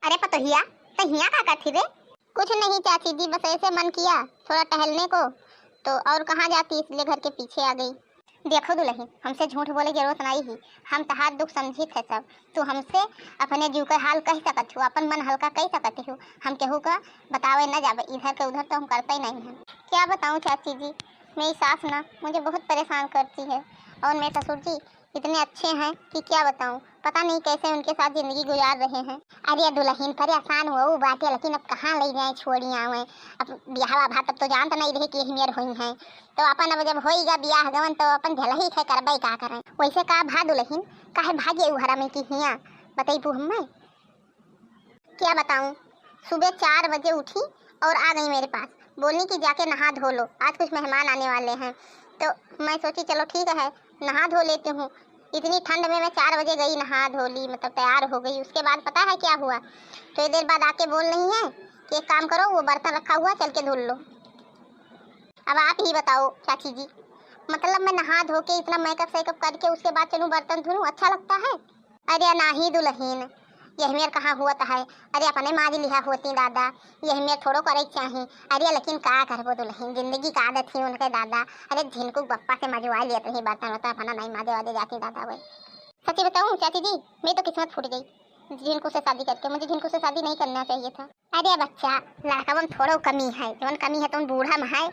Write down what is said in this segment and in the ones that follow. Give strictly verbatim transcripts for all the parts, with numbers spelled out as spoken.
अरे पतोहिया, तो हियाँ का करती रे? कुछ नहीं चाची जी, बस ऐसे मन किया थोड़ा टहलने को, तो और कहाँ जाती, इसलिए घर के पीछे आ गई। देखो दुलहिन, हमसे झूठ बोले जरूरत नहीं ही, हम तहार दुख समझित है सब। तू हमसे अपने जीव के हाल कह सकत हो, अपन मन हल्का कह सकत हो। हम केहू का बतावे न जाबे, इधर के उधर तो हम करते ही नहीं हैं। क्या बताऊँ चाची जी, मेरी सास ना मुझे बहुत परेशान करती है, और मेरे ससुर जी इतने अच्छे हैं कि क्या बताऊँ, पता नहीं कैसे उनके साथ जिंदगी गुजार रहे हैं। अरे दुलहिन, परेशान हुआ वो बात है, लेकिन अब कहाँ ले जाए छोड़ी आवे। अब बियाह भा तब तो जानत नहीं रहे कि यही मेर हुई हैं, तो अपन अब जब होइगा बियाह गवन तो अपन झलही खे करबे का करें। वैसे का भा दुलहिन, काहे भागे उ हरामी की हियाँ, बतैबू हमें? क्या बताऊं, सुबह चार बजे उठी और आ गई मेरे पास, बोली कि जाके नहा धो लो, आज कुछ मेहमान आने वाले हैं। तो मैं सोची चलो ठीक है, नहा धो लेती हूँ। इतनी ठंड में मैं चार बजे गई, नहा धो ली, मतलब तैयार हो गई। उसके बाद पता है क्या हुआ, थोड़ी देर बाद आके बोल रही है कि एक काम करो, वो बर्तन रखा हुआ, चल के धुल लो। अब आप ही बताओ चाची जी, मतलब मैं नहा धो के इतना मेकअप सेकअप करके उसके बाद चलूँ बर्तन धुलूँ, अच्छा लगता है? अरे नाही दुलहिन, यह मेर कहाँ हुआ है? अरे अपने माज लिहा होती दादा, यह मेर थोड़ो करे के चाही। अरे लेकिन का करबो दुलहिन, जिंदगी का आदत ही उनके दादा। अरे झिनकू बप्पा से मजवा लियत रही बर्तन वर्तन, अपना नहीं माजे वाजे जाती दादा वे। सच्ची बताऊँ चाची जी, मेरी तो किस्मत फूट गई झिनकू से शादी करके, मुझे झिनकू से शादी नहीं करना चाहिए था। अरे बच्चा, लड़कवन थोड़ो कमी है, जवन कमी है तुम बूढ़ा में है,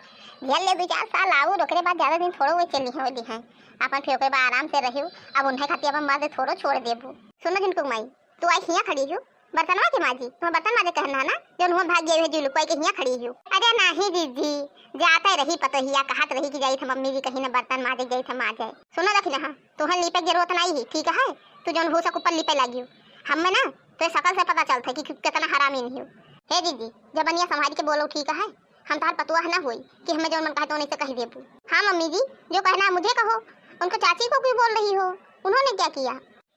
झेल ले दो चार साल और ओकरे बाद ज्यादा दिन थोड़ो वो चली है, वो दी है अपन, फिर ओकरे बाद आराम से रहियो। अब उन्हें खातिर अपन मर्द थोड़ो छोड़ देबू। सुनो झिनकू माई, तू आई हियाँ खड़ी हो, बर्तनवा के माजी, तुम्हें बर्तन माजे कहना है ना, जो उन्होंने भाग गए हुए जुलू कोई के हियाँ खड़ी हो। अरे नाही दीदी, जाते रही पतोहिया, कहत रही कि जाई थे मम्मी जी कहीं ना बर्तन माजे, जाई थे माजे। सुनो दखिना, हाँ, तुहें लीपे के जरूरत नहीं है, ठीक है? तू जौन भूसा के ऊपर लीपे लागियो, हमें ना तो ये शकल से पता चलता है कि कि-, कितना हरामी नहीं हो। हे दीदी, जबनिया संभाल के बोलो, ठीक है? हम तार पतुआ ना होई कि हमें जौन मन कहे तो उन्हीं से कह देबू। हाँ मम्मी जी, जो कहना है मुझे कहो, उनको चाची को क्यों बोल रही हो? उन्होंने क्या किया?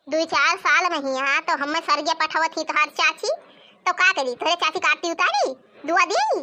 दुई चार साल में हियाँ तो हमें सरगे पठावत ही तोहार चाची, तो का करी, तोहरे चाची का आरती उतारी, दुआ दी?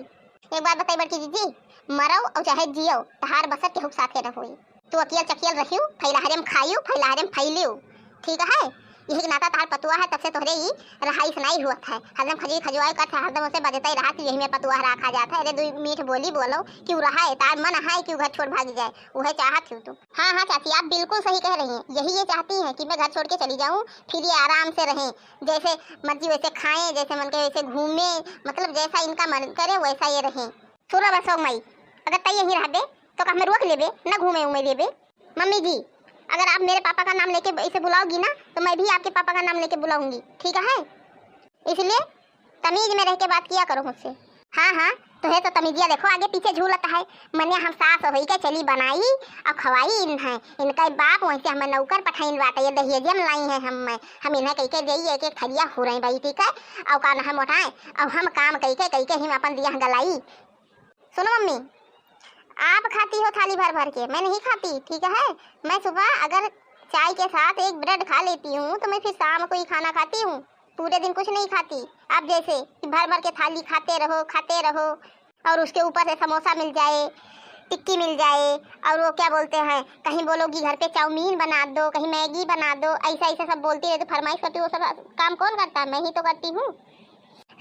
एक बात बताई बड़की जीजी, मरौ और चाहे जियो, तहार बसर केहू के साथे न होई। तू अकियल चकियल रहियो, फैलहरे में खाइयो, फैलहरे में फैलियो, ठीक है? यही के नाता तहार पतुआ है, तब से तोहरे ई रहाइश नहीं हुआ था, हरदम खजुई खजुआई करत है, हरदम उसे बजते ही रहा कि यही में पतुआ रखा जाता है। अरे दुई मीठ बोली बोलो, क्यों रहा है, तार मन है कि घर छोड़ भाग जाए, वह चाहत हो तू। हाँ, हाँ चाची, आप बिल्कुल सही कह रही हैं। यही ये चाहती हैं कि मैं घर छोड़ के चली जाऊँ, फिर ये आराम से रहें, जैसे मर्जी वैसे खाएं, जैसे मन करे वैसे घूमें, मतलब जैसा इनका मन करे वैसा ये रहें। सुनो बसों माई, अगर तई यहीं रहबे तो का हमें रोक लेबे, ना घूमे उमे देबे? मम्मी जी, अगर आप मेरे पापा का नाम लेके इसे बुलाओगी ना तो मैं भी आपके पापा का नाम लेके बुलाऊंगी, ठीक है? इसलिए तमीज में रह के बात किया करो मुझसे। हाँ, हाँ, तोहे तो तमीजिया देखो आगे पीछे झूलत है। मने हम सास होई के चली बनाई और खवाई इन्हें। इनका बाप वैसे हमें नौकर पठाइन बाटे, ये दहेजे में लाई है हम, हम इन्हें कह के देई एक एक थरिया हुरई बैठी के, और का ना हम उठाए, और हम काम कह के, कह के हम अपन दिया गलाई। सुनो मम्मी, आप खाती हो थाली भर भर के, मैं नहीं खाती, ठीक है? मैं सुबह अगर चाय के साथ एक ब्रेड खा लेती हूँ तो मैं फिर शाम को ही खाना खाती हूँ, पूरे दिन कुछ नहीं खाती। आप जैसे कि भर भर के थाली खाते रहो, खाते रहो, और उसके ऊपर से समोसा मिल जाए, टिक्की मिल जाए, और वो क्या बोलते हैं, कहीं बोलो कि घर पे चाउमीन बना दो, कहीं मैगी बना दो, ऐसा ऐसा सब बोलती रहती, फरमाइश करती, वो सब काम कौन करता है? मैं ही तो करती हूँ।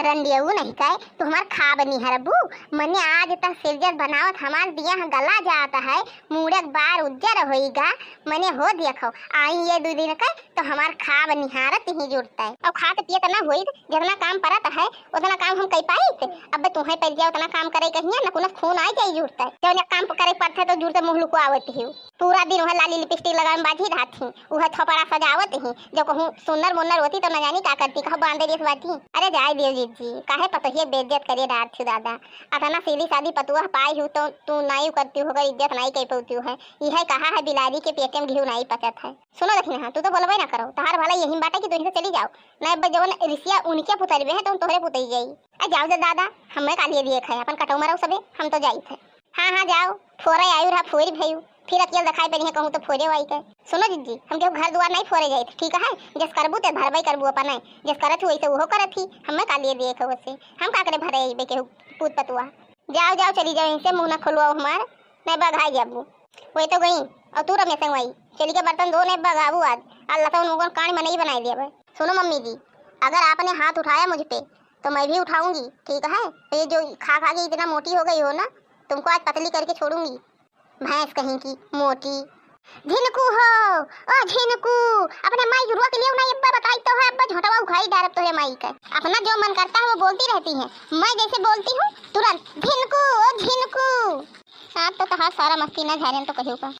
रंडियऊ नहीं कहे, तू हमार खाब निहरबू। मने आज तक सिरजत बनावत हमार दिया गला जात है, मूड़क बार उज्जर होइगा। मने हो देखो, आई ये दो दिन के तो हमार खाब निहारत ही जुड़ता है। और खात पियत ना होई, जितना काम परत है उतना काम हम कई पाई। अब तुम्हें पर जाओ उतना काम करे कहिए ना, कुनस खून आ जाई जुड़ता है। जब काम करे पड़ता है तो जुड़ते मुँह लुकवावत ही। पूरा दिन वह लाली लिपस्टिक लगावे में बाझी रहत ही, उहे थोपड़ा सजावत ही। जब कहूँ सुन्नर मुन्नर होती तो न जानी का करती, कहो बांधे देस बाटी। अरे जाए दियो जीजी, काहे पतोहिए बेइज्जत करे डारत ही दादा। अतना सीधी सादी पतुआ पाई हूँ तो तू नाई करती हो, अगर इज्जत नाई कह पौती है। यह कहा है बिलारी के पेटे में घी नाई पचत है। सुनो दखिना, हाँ, तू तो बोलबे ना करो, तहार भला यही बाटे कि तू इनसे चली जाओ। ना अब जवन रिसिया उनके पुतरबे है तो तोहरे पुतई जाई। आ जाओ दे दादा, हमें का लिए दिए खाए, अपन कटौ मरौ सबे, हम तो जाई थे। हाँ, हाँ, जाओ, फोरे आयु रहा, फोर भयु, फिर अकियल दिखाई पड़ी है, कहूँ तो फोरे वाई के। सुनो जीजी, हम केहू घर दुआर नहीं फोरे जाइत, ठीक है? जस करबू ते भरबई करबू अपन है, जस करत हुई से उहो करत ही, हमें का लिए दिए खाओ से, हम का करे भरे अइबे केहू पूत पतुआ। जाओ, जाओ, चली जाओ, इनसे मुँह ना खुलवाओ हमार, नहीं बघाई जाबू। वही तो गई, और तू रमेश संगवाई, चली के बर्तन धो, नहीं बघाबू आज, अल्लाह तो उनको कान में नहीं बनाई दिया भाई। सुनो मम्मी जी, अगर आपने हाथ उठाया मुझ पे तो मैं भी उठाऊंगी, ठीक है? तो ये जो खा खा के इतना मोटी हो गई हो ना, तुमको आज पतली करके छोड़ूंगी, भैंस कहीं की मोटी। झिनकू हो, ओ झिनकू, अपने माई के रोक लियो ना, अब्बा बताई तो है, अब्बा झोंटवा उखाड़ी डारब तोहरे माई के। अपना जो मन करता है वो बोलती रहती है, मैं जैसे बोलती हूँ तुरंत झिनकू, ओ झिनकू। आप तो तहार सारा मस्ती ना झारेन तो कहियो का।